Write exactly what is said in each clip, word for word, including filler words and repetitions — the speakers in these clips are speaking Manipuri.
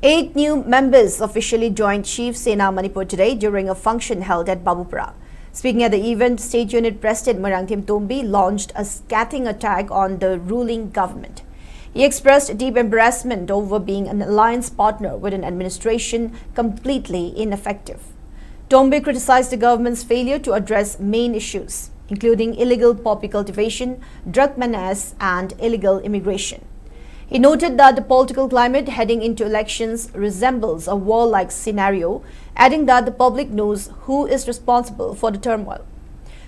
Eight new members officially joined Shiv Sena Manipur today during a function held at Babupara. Speaking at the event, State Unit President Moirangthem Tombi launched a scathing attack on the ruling government. He expressed deep embarrassment over being an alliance partner with an administration completely ineffective. Tombi criticized the government's failure to address main issues, including illegal poppy cultivation, drug menace, and illegal immigration. He noted that the political climate heading into elections resembles a war-like scenario, adding that the public knows who is responsible for the turmoil.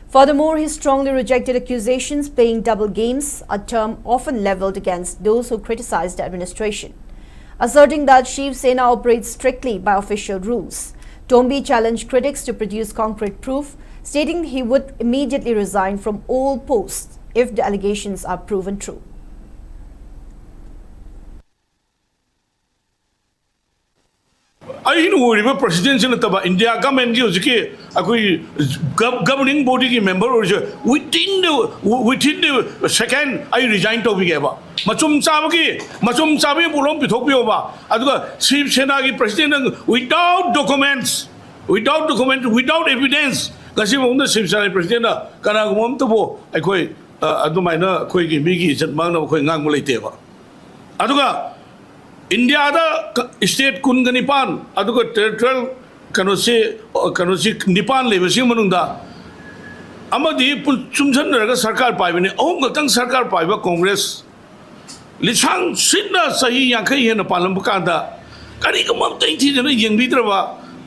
Furthermore, he strongly rejected accusations playing double games, a term often leveled against those who criticized the administration, asserting that Shiv Sena operates strictly by official rules. Tombi challenged critics to produce concrete proof, stating he would immediately resign from all posts if the allegations are proven true. ꯑꯩꯅ ꯑꯣꯏꯔꯤꯕ ꯄ꯭ꯔꯁꯤꯗꯦꯟꯁꯤ ꯅꯠꯇꯕ ꯏꯟꯗꯤꯌꯥ ꯒꯃꯦꯟꯒꯤ ꯍꯧꯖꯤꯛꯀꯤ ꯑꯩꯈꯣꯏ ꯒꯕꯔꯅꯤꯡ ꯕꯣꯗꯤꯒꯤ ꯃꯦꯝꯕꯔ ꯑꯣꯏꯔꯤꯁꯦ, within the within the second ꯑꯩ ꯔꯤꯖꯥꯏꯟ ꯇꯧꯕꯤꯒꯦꯕ꯫ ꯃꯆꯨꯝ ꯆꯥꯕꯒꯤ ꯃꯆꯨꯝ ꯆꯥꯕꯒꯤ ꯄꯣꯠꯂꯨꯝ ꯄꯤꯊꯣꯛꯄꯤꯌꯣꯕ꯫ ꯑꯗꯨꯒ ꯁꯤꯕ ꯁꯦꯅꯥꯒꯤ president without documents, without document, without evidence, ꯉꯁꯤ ꯐꯥꯎꯗ ꯁꯤꯕ ꯁꯦꯅꯥꯒꯤ ꯄ꯭ꯔꯁꯤꯗꯦꯟꯅ ꯀꯅꯥꯒꯨꯝꯕ ꯑꯃꯇꯕꯨ ꯑꯩꯈꯣꯏ ꯑ, ꯑꯗꯨꯃꯥꯏꯅ ꯑꯩꯈꯣꯏꯒꯤ ꯃꯤꯒꯤ ꯏꯖꯠ ꯃꯥꯡꯅꯕ ꯑꯩꯈꯣꯏ ꯉꯥꯡꯕ ꯂꯩꯇꯦꯕ꯫ ꯑꯗꯨꯒ ꯏꯟꯗꯤꯌꯥꯗ ꯁ꯭ꯇꯦꯠ ꯀꯨꯟꯒ ꯅꯤꯄꯥꯟ ꯑꯗꯨꯒ ꯇꯦꯔꯤꯇꯣꯔꯤꯌꯦꯜ ꯀꯩꯅꯣꯁꯤ, ꯀꯩꯅꯣꯁꯤ ꯅꯤꯄꯥꯟ ꯂꯩꯕꯁꯤꯒꯤ ꯃꯅꯨꯡꯗ ꯑꯃꯗꯤ ꯄꯨꯟ-, ꯆꯨꯝꯁꯤꯟꯅꯔꯒ ꯁꯔꯀꯥꯔ ꯄꯥꯏꯕꯅꯤ꯫ ꯑꯍꯨꯝ ꯈꯛꯇꯪ ꯁꯔꯀꯥꯔ ꯄꯥꯏꯕ ꯀꯣꯡꯒ꯭ꯔꯦꯁ ꯂꯤꯁꯥꯡ ꯁꯤꯠꯅ ꯆꯍꯤ ꯌꯥꯡꯈꯩ ꯍꯦꯟꯅ ꯄꯥꯜꯂꯝꯕ ꯀꯥꯟꯗ ꯀꯔꯤꯒꯨꯝꯕ ꯑꯝꯇ ꯏꯟꯊꯤꯖꯅ ꯌꯦꯡꯕꯤꯗ꯭ꯔꯕ,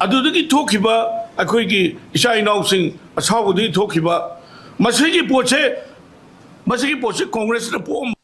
ꯑꯗꯨꯗꯒꯤ ꯊꯣꯛꯈꯤꯕ ꯑꯩꯈꯣꯏꯒꯤ ꯏꯆꯥ ꯏꯅꯥꯎꯁꯤꯡ ꯑꯁꯥꯎꯕꯗꯒꯤ ꯊꯣꯛꯈꯤꯕ ꯃꯁꯤꯒꯤ ꯄꯣꯠꯁꯦ, ꯃꯁꯤꯒꯤ ꯄꯣꯠꯁꯦ ꯀꯣꯡꯒ꯭ꯔꯦꯁꯅ ꯄꯣꯛꯑꯝꯕ